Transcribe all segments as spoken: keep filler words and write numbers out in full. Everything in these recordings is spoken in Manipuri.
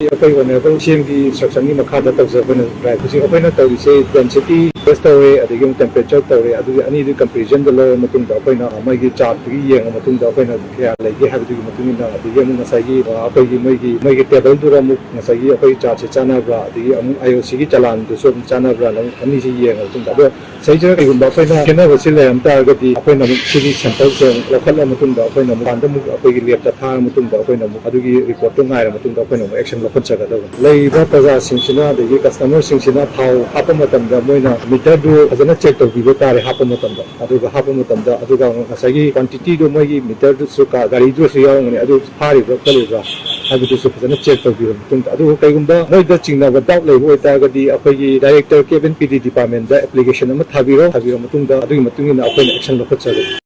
ꯑꯩꯈꯣꯏ ꯑꯣꯅꯔꯦꯕꯜ ꯁꯤ ꯑꯦꯝꯒꯤ ꯏꯟꯁꯇ꯭ꯔꯛꯁꯟꯒꯤ ꯃꯈꯥꯗ ꯇꯧꯖꯕꯅ ꯗ꯭ꯔꯥꯏ꯫ ꯍꯧꯖꯤꯛ ꯑꯩꯈꯣꯏꯅ ꯇꯧꯔꯤꯁꯦ ꯗꯦꯟꯁꯤꯇꯤ ꯇꯦꯁ ꯇꯧꯔꯦ, ꯑꯗꯒꯤ ꯑꯃꯨꯛ ꯇꯦꯝꯄꯔꯦꯆꯔ ꯇꯧꯔꯦ, ꯑꯗꯨꯒꯤ ꯑꯅꯤꯗꯨ ꯀꯝꯄꯦꯔꯤꯖꯟꯗ ꯂꯧꯔ ꯃꯇꯨꯡꯗ ꯑꯩꯈꯣꯏꯅ ꯃꯣꯏꯒꯤ ꯆꯥꯔꯠꯇꯨꯒꯤ ꯌꯦꯡꯉ ꯃꯇꯨꯡꯗ ꯑꯩꯈꯣꯏꯅ ꯀꯌꯥ ꯂꯩꯒꯦ ꯍꯥꯏꯕꯗꯨꯒꯤ ꯃꯇꯨꯡ ꯏꯟꯅ, ꯑꯗꯒꯤ ꯑꯃꯨꯛ ꯉꯁꯥꯏꯒꯤ ꯑ, ꯑꯩꯈꯣꯏꯒꯤ ꯃꯣꯏꯒꯤ ꯃꯣꯏꯒꯤ ꯇꯦꯕꯜꯗꯨꯗ ꯑꯃꯨꯛ ꯉꯁꯥꯏꯒꯤ ꯑꯩꯈꯣꯏ ꯆꯥꯔꯠꯁꯦ ꯆꯥꯟꯅꯕ꯭ꯔꯥ, ꯑꯗꯒꯤ ꯑꯃꯨꯛ ꯑꯥꯏ ꯑꯣ ꯁꯤꯒꯤ ꯆꯂꯥꯟꯗꯨꯁꯨ ꯑꯗꯨꯝ ꯆꯥꯟꯅꯕ꯭ꯔꯥꯅ ꯑꯃꯨꯛ ꯑꯅꯤꯁꯤ ꯌꯦꯡꯉ ꯃꯇꯨꯡꯗ, ꯑꯗꯣ ꯁꯤꯗꯩꯁꯤꯗ ꯀꯩꯒꯨꯝꯕ ꯑꯩꯈꯣꯏꯅ ꯈꯦꯠꯅꯕꯁꯤ ꯂꯩꯔꯝ ꯇꯥꯔꯒꯗꯤ ꯑꯩꯈꯣꯏꯅ ꯑꯃꯨꯛ ꯁꯤꯒꯤ ꯁꯦꯝꯄꯜꯁꯦ ꯑꯃꯨꯛ ꯂꯧꯈꯠꯂ ꯃꯇꯨꯡꯗ ꯑꯩꯈꯣꯏꯅ ꯑꯃꯨꯛ ꯃꯄꯥꯟꯗ ꯑꯃꯨꯛ ꯑꯩꯈꯣꯏꯒꯤ ꯂꯦꯞꯇ ꯊꯥꯔ ꯃꯇꯨꯡꯗ ꯑꯩꯈꯣꯏꯅ ꯑꯃꯨꯛ ꯑꯗꯨꯒꯤ ꯔꯤꯄꯣꯔꯠꯇꯨ ꯉꯥꯏꯔ ꯃꯇꯨꯡꯗ ꯑꯩꯈꯣꯏꯅ ꯑꯃꯨꯛ ꯑꯦꯛꯁꯟ ꯂꯧꯈꯠꯆꯒꯗꯕꯅꯤ꯫ ꯂꯩꯔꯤꯕ ꯄ꯭ꯔꯖꯥꯁꯤꯡꯁꯤꯅ ꯑꯗꯒꯤ ꯀꯁꯇꯃꯔꯁꯤꯡꯁꯤꯅ ꯊꯥꯎ ꯍꯥꯞꯄ ꯃꯇꯝꯗ ꯃꯣꯏꯅ ꯃꯤꯇꯔꯗꯨ ꯐꯖꯅ ꯆꯦꯛ ꯇꯧꯕꯤꯕ ꯇꯥꯔꯦ꯫ ꯍꯥꯞꯄ ꯃꯇꯝꯗ, ꯑꯗꯨꯒ ꯍꯥꯞꯄ ꯃꯇꯝꯗ, ꯑꯗꯨꯒ ꯉꯁꯥꯏꯒꯤ ꯀ꯭ꯋꯥꯟꯇꯤꯇꯤꯗꯣ ꯃꯣꯏꯒꯤ ꯃꯤꯇꯔꯗꯨꯁꯨ ꯀ-, ꯒꯥꯔꯤꯗꯨꯗꯁꯨ ꯌꯥꯎꯔꯝꯒꯅꯤ, ꯑꯗꯨ ꯐꯥꯔꯤꯕ꯭ꯔꯥ ꯈꯣꯠꯂꯤꯕ꯭ꯔꯥ ꯍꯥꯏꯕꯗꯨꯁꯨ ꯐꯖꯅ ꯆꯦꯛ ꯇꯧꯕꯤꯔꯕ ꯃꯇꯨꯡꯗ, ꯑꯗꯨꯒ ꯀꯩꯒꯨꯝꯕ ꯃꯣꯏꯗ ꯆꯤꯡꯅꯕ ꯗꯥꯎꯠ ꯂꯩꯕ ꯑꯣꯏꯇꯥꯔꯒꯗꯤ ꯑꯩꯈꯣꯏꯒꯤ ꯗꯥꯏꯔꯦꯛꯇꯔ ꯀꯦꯞ ꯑꯦꯟ ꯄꯤ ꯗꯤ ꯗꯤꯄꯥꯔꯠꯃꯦꯟꯗ ꯑꯦꯄ꯭ꯂꯤꯀꯦꯁꯟ ꯑꯃ ꯊꯥꯕꯤꯔꯣ꯫ ꯊꯥꯕꯤꯔꯕ ꯃꯇꯨꯡꯗ ꯑꯗꯨꯒꯤ ꯃꯇꯨꯡ ꯏꯟꯅ ꯑꯩꯈꯣꯏꯅ ꯑꯦꯛꯁꯟ ꯂꯧꯈꯠꯆꯒꯅꯤ꯫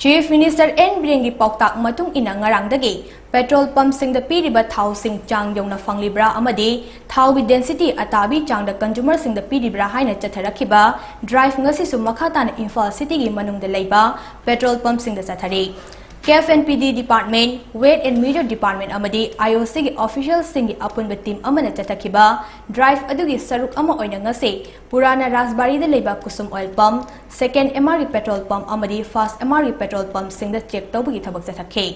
ꯆꯤꯐ ꯃꯤꯅꯤꯁꯇꯔ ꯑꯦꯟ ꯕꯤꯔꯦꯟꯒꯤ ꯄꯥꯎꯇꯥꯛ ꯃꯇꯨꯡ ꯏꯟꯅ ꯉꯔꯥꯡꯗꯒꯤ ꯄꯦꯇ꯭ꯔꯣꯜ ꯄꯝꯞꯁꯤꯡꯗ ꯄꯤꯔꯤꯕ ꯊꯥꯎꯁꯤꯡ ꯆꯥꯡ ꯌꯧꯅ ꯐꯪꯂꯤꯕ꯭ꯔꯥ ꯑꯃꯗꯤ ꯊꯥꯎꯒꯤ ꯗꯦꯟꯁꯤꯇꯤ ꯑꯇꯥꯕꯤ ꯆꯥꯡꯗ ꯀꯟꯖꯨꯃꯔꯁꯤꯡꯗ ꯄꯤꯔꯤꯕ꯭ꯔꯥ ꯍꯥꯏꯅ ꯆꯠꯊꯔꯛꯈꯤꯕ ꯗ꯭ꯔꯥꯏꯚ ꯉꯁꯤꯁꯨ ꯃꯈꯥ ꯇꯥꯅ ꯏꯝꯐꯥꯜ ꯁꯤꯇꯤꯒꯤ ꯃꯅꯨꯡꯗ ꯂꯩꯕ ꯄꯦꯇ꯭ꯔꯣꯜ ꯄꯝꯞꯁꯤꯡꯗ ꯆꯠꯊꯔꯤ꯫ CAF and P D department, weight and measure department ꯑꯃꯗꯤ ꯑꯥꯏ ꯑꯣ ꯁꯤꯒꯤ ꯑꯣꯐꯤꯁꯤꯌꯦꯜꯁꯤꯡꯒꯤ ꯑꯄꯨꯟꯕ ꯇꯤꯝ ꯑꯃꯅ ꯆꯠꯊꯈꯤꯕ ꯗ꯭ꯔꯥꯏꯚ ꯑꯗꯨꯒꯤ ꯁꯔꯨꯛ ꯑꯃ ꯑꯣꯏꯅ ꯉꯁꯤ ꯄꯨꯔꯥꯅ ꯔꯥꯖꯕꯥꯔꯤꯗ ꯂꯩꯕ ꯀꯨꯁꯨꯝ ꯑꯣꯏꯜ ꯄꯝꯞ, ꯁꯦꯀꯦꯟ ꯑꯦꯝ ꯑꯥꯔꯒꯤ ꯄꯦꯇ꯭ꯔꯣꯜ ꯄꯝꯞ ꯑꯃꯗꯤ ꯐꯥꯔꯁ ꯑꯦꯝ ꯑꯥꯔꯒꯤ ꯄꯦꯇ꯭ꯔꯣꯜ ꯄꯝꯞꯁꯤꯡꯗ ꯆꯦꯛ ꯇꯧꯕꯒꯤ ꯊꯕꯛ ꯆꯠꯊꯈꯤ꯫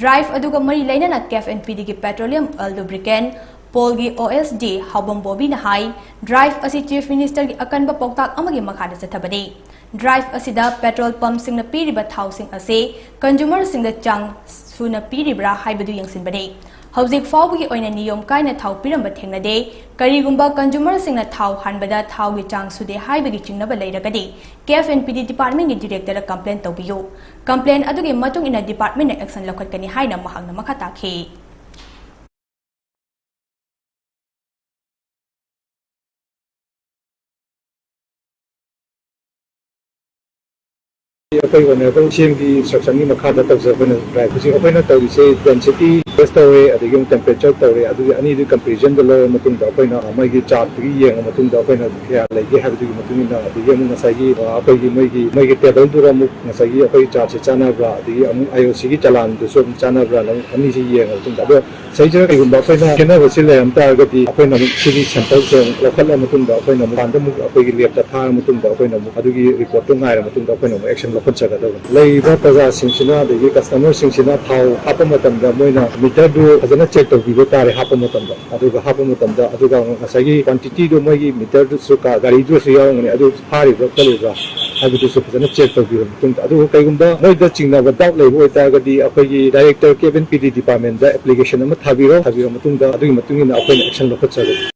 ꯗ꯭ꯔꯥꯏꯚ ꯑꯗꯨꯒ ꯃꯔꯤ ꯂꯩꯅꯅ ꯀꯦꯐ and P ꯗꯤꯒꯤ petroleum oil lubricant, ꯄꯣꯜꯒꯤ ꯑꯣ ꯑꯦꯁ ꯗꯤ ꯍꯥꯎꯕꯝ ꯕꯣꯕꯤꯅ ꯍꯥꯏ, ꯗ꯭ꯔꯥꯏꯚ ꯑꯁꯤ ꯆꯤꯐ ꯃꯤꯅꯤꯁꯇꯔꯒꯤ ꯑꯀꯟꯕ ꯄꯥꯎꯇꯥꯛ ꯑꯃꯒꯤ ꯃꯈꯥꯗ ꯆꯠꯊꯕꯅꯤ꯫ ꯗ꯭ꯔꯥꯏꯚ ꯑꯁꯤꯗ ꯄꯦꯇ꯭ꯔꯣꯜ ꯄꯝꯞꯁꯤꯡꯅ ꯄꯤꯔꯤꯕ ꯊꯥꯎꯁꯤꯡ ꯑꯁꯤ ꯀꯟꯖꯨꯃꯔꯁꯤꯡꯗ ꯆꯥꯡ ꯁꯨꯅ ꯄꯤꯔꯤꯕ꯭ꯔꯥ ꯍꯥꯏꯕꯗꯨ ꯌꯦꯡꯁꯤꯟꯕꯅꯤ꯫ ꯍꯧꯖꯤꯛ ꯐꯥꯎꯕꯒꯤ ꯑꯣꯏꯅ ꯅꯤꯌꯣꯝ ꯀꯥꯏꯅ ꯊꯥꯎ ꯄꯤꯔꯝꯕ ꯊꯦꯡꯅꯗꯦ꯫ ꯀꯔꯤꯒꯨꯝꯕ ꯀꯟꯖꯨꯃꯔꯁꯤꯡꯅ ꯊꯥꯎ ꯍꯥꯟꯕꯗ ꯊꯥꯎꯒꯤ ꯆꯥꯡ ꯁꯨꯗꯦ ꯍꯥꯏꯕꯒꯤ ꯆꯤꯡꯅꯕ ꯂꯩꯔꯒꯗꯤ, ꯀꯦꯐ ꯑꯦꯟ ꯄꯤ ꯗꯤ ꯗꯤꯄꯥꯔꯠꯃꯦꯟꯒꯤ ꯗꯤꯔꯦꯛꯇꯔꯗ ꯀꯝꯄ꯭ꯂꯦꯟ ꯇꯧꯕꯤꯌꯨ꯫ ꯀꯝꯄ꯭ꯂꯦꯟ ꯑꯗꯨꯒꯤ ꯃꯇꯨꯡ ꯏꯟꯅ ꯗꯤꯄꯥꯔꯠꯃꯦꯟꯅ ꯑꯦꯛꯁꯟ ꯂꯧꯈꯠꯀꯅꯤ ꯍꯥꯏꯅ ꯃꯍꯥꯛꯅ ꯃꯈꯥ ꯇꯥꯈꯤ꯫ ꯑꯩꯈꯣꯏ ꯑꯣꯅꯔꯦꯕꯜ ꯁꯤ ꯑꯦꯝꯒꯤ ꯏꯟꯁꯇ꯭ꯔꯛꯁꯟꯒꯤ ꯃꯈꯥꯗ ꯇꯧꯖꯕꯅ ꯗ꯭ꯔꯥꯏ꯫ ꯍꯧꯖꯤꯛ ꯑꯩꯈꯣꯏꯅ ꯇꯧꯔꯤꯁꯦ ꯗꯦꯟꯁꯤꯇꯤ ꯇꯦꯁ ꯇꯧꯔꯦ, ꯑꯗꯒꯤ ꯑꯃꯨꯛ ꯇꯦꯝꯄꯔꯦꯆꯔ ꯇꯧꯔꯦ, ꯑꯗꯨꯒꯤ ꯑꯅꯤꯗꯨ ꯀꯝꯄꯦꯔꯤꯖꯟꯗ ꯂꯧꯔ ꯃꯇꯨꯡꯗ ꯑꯩꯈꯣꯏꯅ ꯃꯣꯏꯒꯤ ꯆꯥꯔꯠꯇꯒꯤ ꯌꯦꯡꯉ ꯃꯇꯨꯡꯗ ꯑꯩꯈꯣꯏꯅ ꯀꯌꯥ ꯂꯩꯒꯦ ꯍꯥꯏꯕꯗꯨꯒꯤ ꯃꯇꯨꯡ ꯏꯟꯅ, ꯑꯗꯒꯤ ꯑꯃꯨꯛ ꯉꯁꯥꯏꯒꯤ ꯑꯩꯈꯣꯏꯒꯤ ꯃꯣꯏꯒꯤ ꯃꯣꯏꯒꯤ ꯇꯦꯕꯜꯗꯨꯗ ꯑꯃꯨꯛ ꯉꯁꯥꯏꯒꯤ ꯑꯩꯈꯣꯏꯒꯤ ꯆꯥꯔꯠꯁꯦ ꯆꯥꯟꯅꯕ꯭ꯔꯥ, ꯑꯗꯒꯤ ꯑꯃꯨꯛ ꯑꯥꯏ ꯑꯣ ꯁꯤꯒꯤ ꯆꯂꯥꯟꯗꯨꯁꯨ ꯑꯗꯨꯝ ꯆꯥꯟꯅꯕ꯭ꯔꯥꯅ ꯑꯃꯨꯛ ꯑꯅꯤꯁꯤ ꯌꯦꯡꯉ ꯃꯇꯨꯡꯗ, ꯑꯗꯣ ꯁꯤꯗꯩꯁꯤꯗ ꯀꯩꯒꯨꯝꯕ ꯑꯩꯈꯣꯏꯅ ꯈꯦꯠꯅꯕꯁꯤ ꯂꯩꯔꯝ ꯇꯥꯔꯒꯗꯤ ꯑꯩꯈꯣꯏꯅ ꯑꯃꯨꯛ ꯁꯤꯒꯤ ꯁꯦꯝꯄꯜꯁꯦ ꯑꯃꯨꯛ ꯂꯧꯈꯠꯂ ꯃꯇꯨꯡꯗ ꯑꯩꯈꯣꯏꯅ ꯑꯃꯨꯛ ꯃꯄꯥꯟꯗ ꯑꯃꯨꯛ ꯑꯩꯈꯣꯏꯒꯤ ꯂꯦꯞꯇ ꯊꯥꯔ ꯃꯇꯨꯡꯗ ꯑꯩꯈꯣꯏꯅ ꯑꯃꯨꯛ ꯑꯗꯨꯒꯤ ꯔꯤꯄꯣꯔꯠꯇꯨ ꯉꯥꯏꯔ ꯃꯇꯨꯡꯗ ꯑꯩꯈꯣꯏꯅ ꯑꯃꯨꯛ ꯑꯦꯛꯁꯟ ꯂꯧꯈꯠꯆꯒꯗꯕꯅꯤ꯫ ꯂꯩꯔꯤꯕ ꯄ꯭ꯔꯖꯥꯁꯤꯡꯁꯤꯅ ꯑꯗꯒꯤ ꯀꯁꯇꯃꯔꯁꯤꯡꯁꯤꯅ ꯊꯥꯎ ꯍꯥꯞꯄ ꯃꯇꯝꯗ ꯃꯣꯏꯅ ꯃꯤꯇꯔꯗꯨ ꯐꯖꯅ ꯆꯦꯛ ꯇꯧꯕꯤꯕ ꯇꯥꯔꯦ꯫ ꯍꯥꯞꯄ ꯃꯇꯝꯗ, ꯑꯗꯨꯒ ꯍꯥꯞꯄ ꯃꯇꯝꯗ, ꯑꯗꯨꯒ ꯉꯁꯥꯏꯒꯤ ꯀ꯭ꯋꯥꯟꯇꯤꯇꯤꯗꯨ ꯃꯣꯏꯒꯤ ꯃꯤꯇꯔꯗꯨꯁꯨ ꯀ-, ꯒꯥꯔꯤꯗꯨꯁꯨ ꯌꯥꯎꯔꯝꯒꯅꯤ, ꯑꯗꯨ ꯐꯥꯔꯤꯕ꯭ꯔꯥ ꯈꯣꯠꯂꯤꯕ꯭ꯔꯥ ꯍꯥꯏꯕꯗꯨꯁꯨ ꯐꯖꯅ ꯆꯦꯛ ꯇꯧꯕꯤꯔꯕ ꯃꯇꯨꯡꯗ, ꯑꯗꯨꯒ ꯀꯩꯒꯨꯝꯕ ꯃꯣꯏꯗ ꯆꯤꯡꯅꯕ ꯗꯥꯎꯠ ꯂꯩꯕ ꯑꯣꯏꯇꯥꯔꯒꯗꯤ ꯑꯩꯈꯣꯏꯒꯤ ꯗꯥꯏꯔꯦꯛꯇꯔ ꯀꯦꯞ ꯑꯦꯟ ꯄꯤ ꯗꯤ ꯗꯤꯄꯥꯔꯠꯃꯦꯟꯗ ꯑꯦꯄ꯭ꯂꯤꯀꯦꯁꯟ ꯑꯃ ꯊꯥꯕꯤꯔꯣ꯫ ꯊꯥꯕꯤꯔꯕ ꯃꯇꯨꯡꯗ ꯑꯗꯨꯒꯤ ꯃꯇꯨꯡ ꯏꯟꯅ ꯑꯩꯈꯣꯏꯅ ꯑꯦꯛꯁꯟ ꯂꯧꯈꯠꯆꯒꯅꯤ꯫